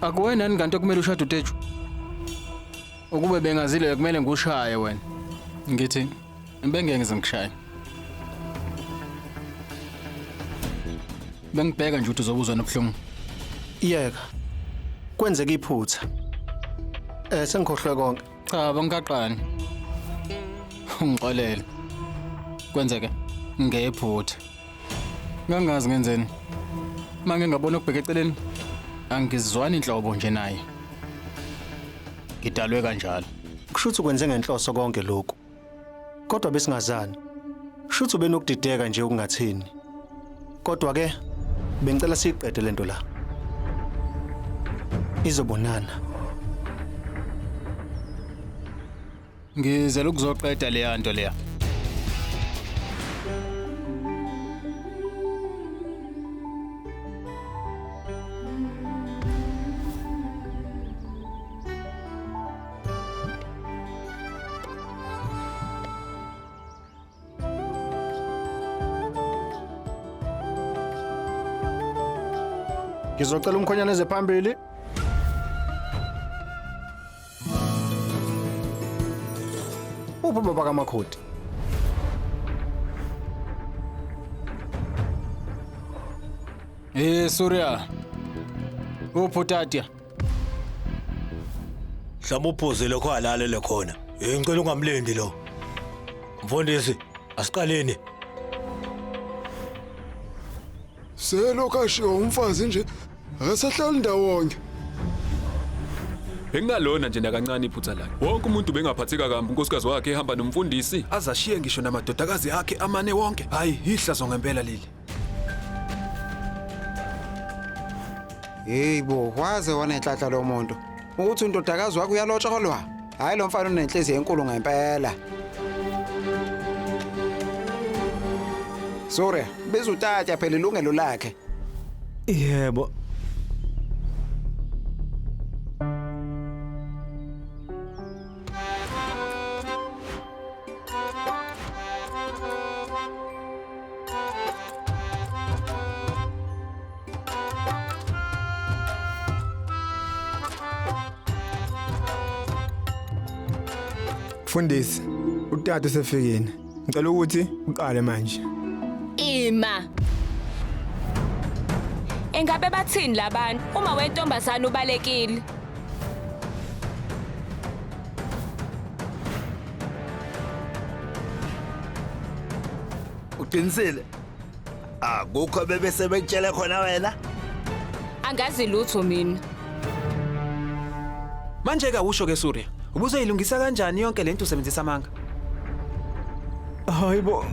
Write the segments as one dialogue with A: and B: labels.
A: Akuwena yini kanti okumele ushade uTeju? Ukube bengazile kumele ngikushaye wena. Ngithi bengeke ngize ngikushaye. Bengibheka nje ukuthi uzobuzwa nobuhlungu.
B: Yeka. Kwenzeka iphutha. Eh sengikhohlwe konke.
A: Cha bangikaqani. Ungixolele. Kwenzeke ngephutha. Ngangazi ngenzeni. Mange ngabona ukubheka eceleni angizwani inhlobo nje naye. Ngidalwe kanjalo.
B: Kushuthi ukwenze ngenhloso konke lokhu. Kodwa besingazani. Kushuthi ubenokudideka nje ukungathini. Kodwa ke bengicela siyiqede lento la. Izobonana.
A: Ngizela ukuzoqeda leya nto leya.
B: Ngizocela umkhonyane eze phambili. Uphi ubaba kaMakhoti?
A: Eh Surya. Uphi uTatya?
C: Mhlawumbe uphuze lokho alalele khona. Eh ngicela ungamlindi lo. Mfundisi, asiqaleni.
D: Selokhu ashiwo umfazi nje akasahlali ndawonye.
E: Bengingalona nje nakancane iphutha lakhe. Wonke umuntu bengaphatheka kambi unkosikazi wakhe ehamba nomfundisi azashiye ngisho namadodakazi akhe amane wonke. Hayi, ihlazo ngempela leli.
F: Hey bo, waze wanenhlanhla lo muntu. Ukuthi undodakazi wakho uyalotsholwa. Hayi lo mfana unenhliziyo enkulu ngempela. Surya, biza utatya phela ilungelo lakhe.
B: Yebo.
G: Mfundisi, utata usefikile. Ngicela ukuthi uqale manje.
H: Ima. Engabe bathini labantu uma wentombazana ubalekile?
I: Uqinisile? Akukho bebese bekutshele khona wena?
H: Angazi lutho mina.
J: Manje ke awusho ke Surya, ubuzoyilungisa kanjani yonke lento usebenzisa amanga?
B: Hayibo.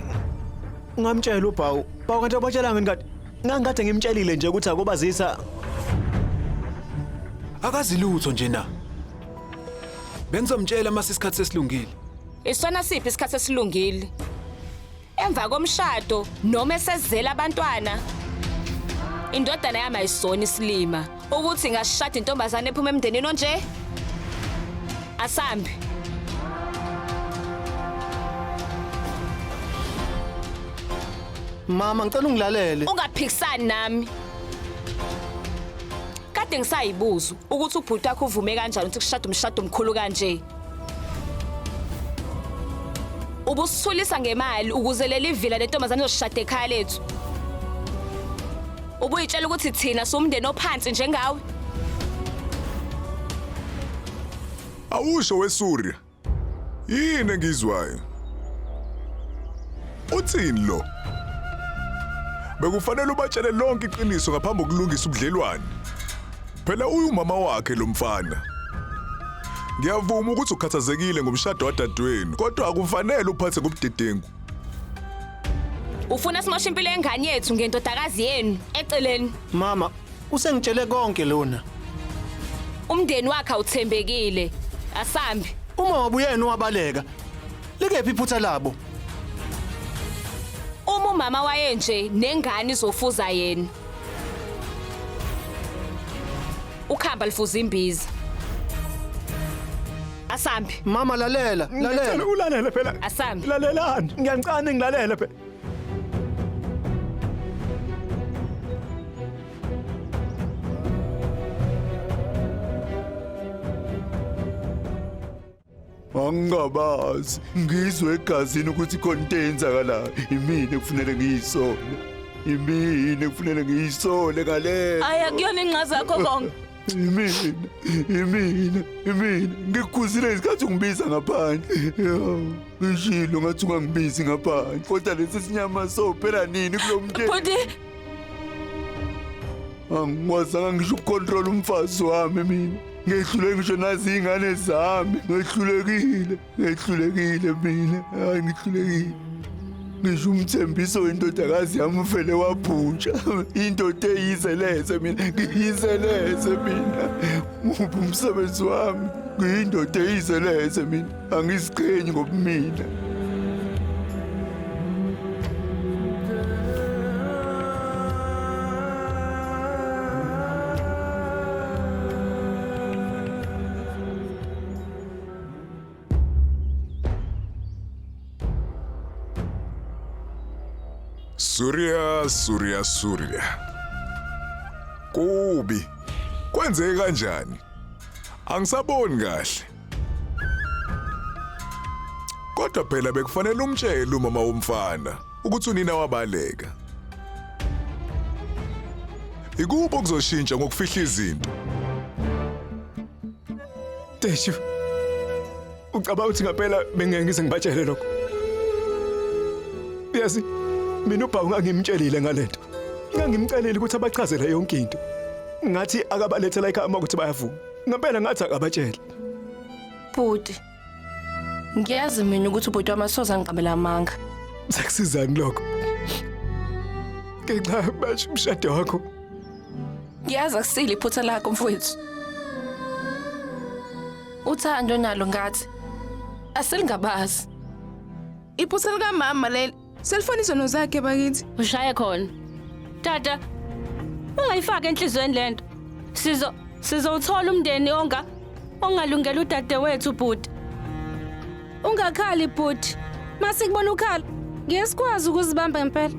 B: Ngamtshela uBhawu. Bhawu kanti abatshelanga ngikade. Ngangikade ngimtshelile nje ukuthi akobazisa.
E: Akazi lutho nje na. Bengizomtshela mase isikhathi sesilungile.
H: Isona siphi isikhathi esilungile? Emva komshado noma esezela abantwana. Indodana yami ayisona isilima ukuthi ingashada intombazane ephuma emndenini onje. Asambe.
B: Mama ngicela ungilalele.
H: Ungaphikisani nami. Kade ngisayibuza ukuthi ubhuti wakho uvume kanjani ukuthi kushada umshado omkhulu kanje. Ubusithulisa ngemali ukuze leli vila lentombazane izoshada ekhaya lethu. Ubuyitshela ukuthi thina siwumndeni ophansi njengawe.
D: Awusho weSurya. Yini engizwayo? Uthini lo? Bekufanele ubatshele lonke iqiniso ngaphambi kokulungisa ubudlelwane. Phela uyumama wakhe lo mfana. Ngiyavuma ukuthi ukhathazekile ngomshado wadadewenu, kodwa akufanele uphathe ngobudedengu.
H: Ufuna simoshe impilo yengane yethu ngendodakazi yenu eceleni.
B: Mama, usengitshele konke lona.
H: Umndeni wakhe awuthembekile. Asambi.
B: Uma wabuyena wabaleka. Likephi iphutha labo?
H: Uma umama wayenje nengane izofuza yena. Ukhamba lifuza imbiza. Asambi.
B: Mama lalela, lalela.
G: Ngicela ulalele phela.
H: Asambi.
G: Lalelani. Ngiyanicela ngilalele phela.
K: Angingabazi, ngizwe egazini ukuthi khona into eyenzakalayo. Imina ekufanele ngiyisole. Imina ekufanele ngiyisole ngale.
L: Hayi akuyona ingxazi yakho konke.
K: Imina, imina, imina. Ngikukhuzile isikhathi ungibiza ngaphandle. Yo, ngishilo ngathi ungangibizi ngaphandle. Kodwa lesi sinyama sophela nini kulo mndeni?
L: Bhuti,
K: Angikwazanga ngisho ukucontrol umfazi wami mina. Ngehlule ngisho nazi iy'ngane zami. Ngehlulekile, ngehlulekile mina. Hayi ngihlulekile. Ngisho umthembiso wendodakazi yami uvele wabhuntsha. Indoda eyizeleze mina, ngiyizeleze mina. Muphi umsebenzi wami? Ngiyindoda eyizeleze mina. Angiziqhenyi ngobumina.
D: Surya, Surya, Surya. Kubi. Kwenzeke kanjani? Angisaboni kahle. Kodwa phela bekufanele umtshele umama womfana ukuthi unina wabaleka. Ikuphi okuzoshintsha ngokufihla izinto?
G: Teshu. Ucabanga ukuthi ngempela bengeke ngize ngibatshele lokho? Yazi, mina ubhawu ngangimtshelile ngalento. Ngangimcelile ukuthi abachazele yonke into. Ngathi akabalethela ekhaya uma ukuthi bayavuma. Ngempela ngathi akabatshele.
L: Bhuti. Ngiyazi mina ukuthi ubhuti wami asoze angiqambela amanga.
G: Sekusizani lokho? Ngenxa basho umshado wakho.
L: Ngiyazi akusile iphutha lakho mfowethu. Uthando nalo ngathi asilingabazi.
M: Iphutha likamama leli. Selifona izono zakhe bakithi.
N: Ushaye khona. Tata, ungayifaki enhlizweni lento. Sizowuthola umndeni ongalungela udadewethu bhuti.
M: Ungakhali bhuti. Masikubona ukhala, ngeke sikwazi ukuzibamba ngempela.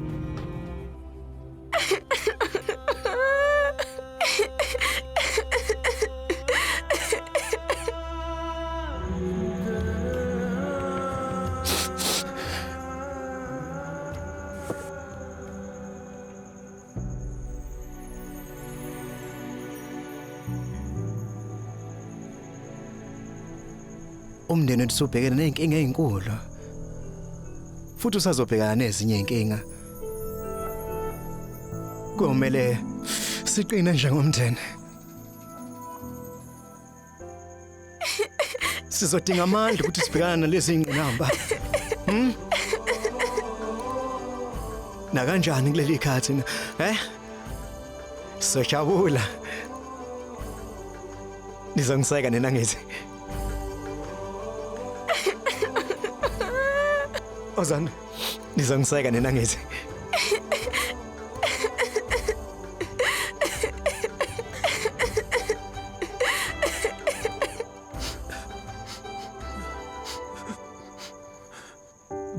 B: Umndeni wethu usubhekene nezinkinga ezinkulu. Futhi usazobhekana nezinye izinkinga. Komele siqine njengomndeni. Sizodinga amandla ukuthi sibhekane nalezi ngqinamba. Nakanjani kuleli khathi eh? Sojabula. Nizongiseka nina ngithi. Ozan, nizongiseka nina ngithi.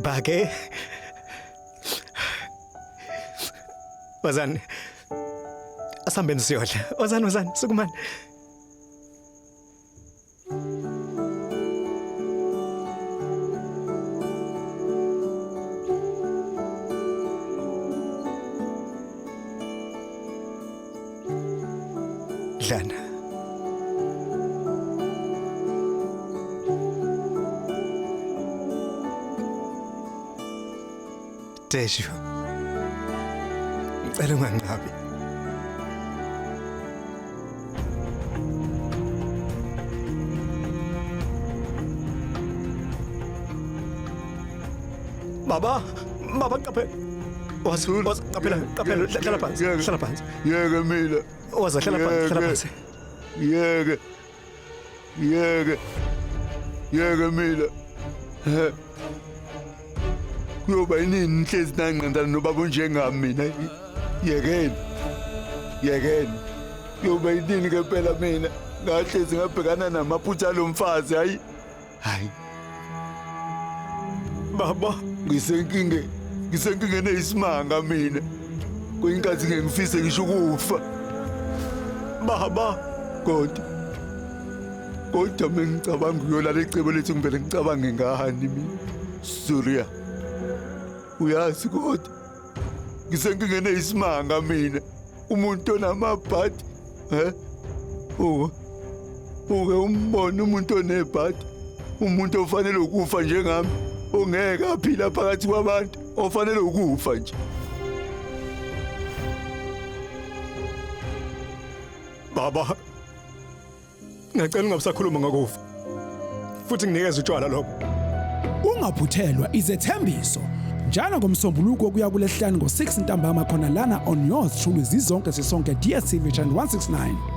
B: Bake. Ozan. Asambeni siyodla. Ozan, Ozan, sukumani. Dlana. Teshu. Ngicela unganqabi. Baba, baba qaphela. Wazi, qaphela, qaphela, hlala phansi, hlala phansi.
K: Yeke mina.
B: Waza hlala phansi, hlala phansi.
K: Yeke. Yeke. Yeke mina. Kuyoba yinini nihlezi nanqindana nobaba onjengami mina. Yekeni. Yekeni. Kuyoba yinini ke phela mina. Ngahlezi ngabhekana namaphutha alomfazi hayi. Hayi. Baba, ngisenkingeni. Ngisenkingeni eyisimanga mina. Kuyinkathi ngeke ngifise ngisho ukufa. Baba, kodwa Kodwa mengicabanga uyolala icebo lethu ngivele ngicabange ngani mina. Surya. Uyazi kodwa ngisenkingeni eyisimanga mina. Umuntu onamabhadi, he? Uke uke umbone umuntu onebhadi, umuntu ofanele ukufa njengami, ongeke aphila phakathi kwabantu, ofanele ukufa nje.
G: Baba, ngiyacela ungabisakhuluma ngokufa. Futhi nginikeze utshwala lokho.
O: Ungaphuthelwa izethembiso njalo ngoMsombuluko kuya kulesihlanu ngo-6 ntambama khona lana on yours truly zizonke sisonke DStv channel 169.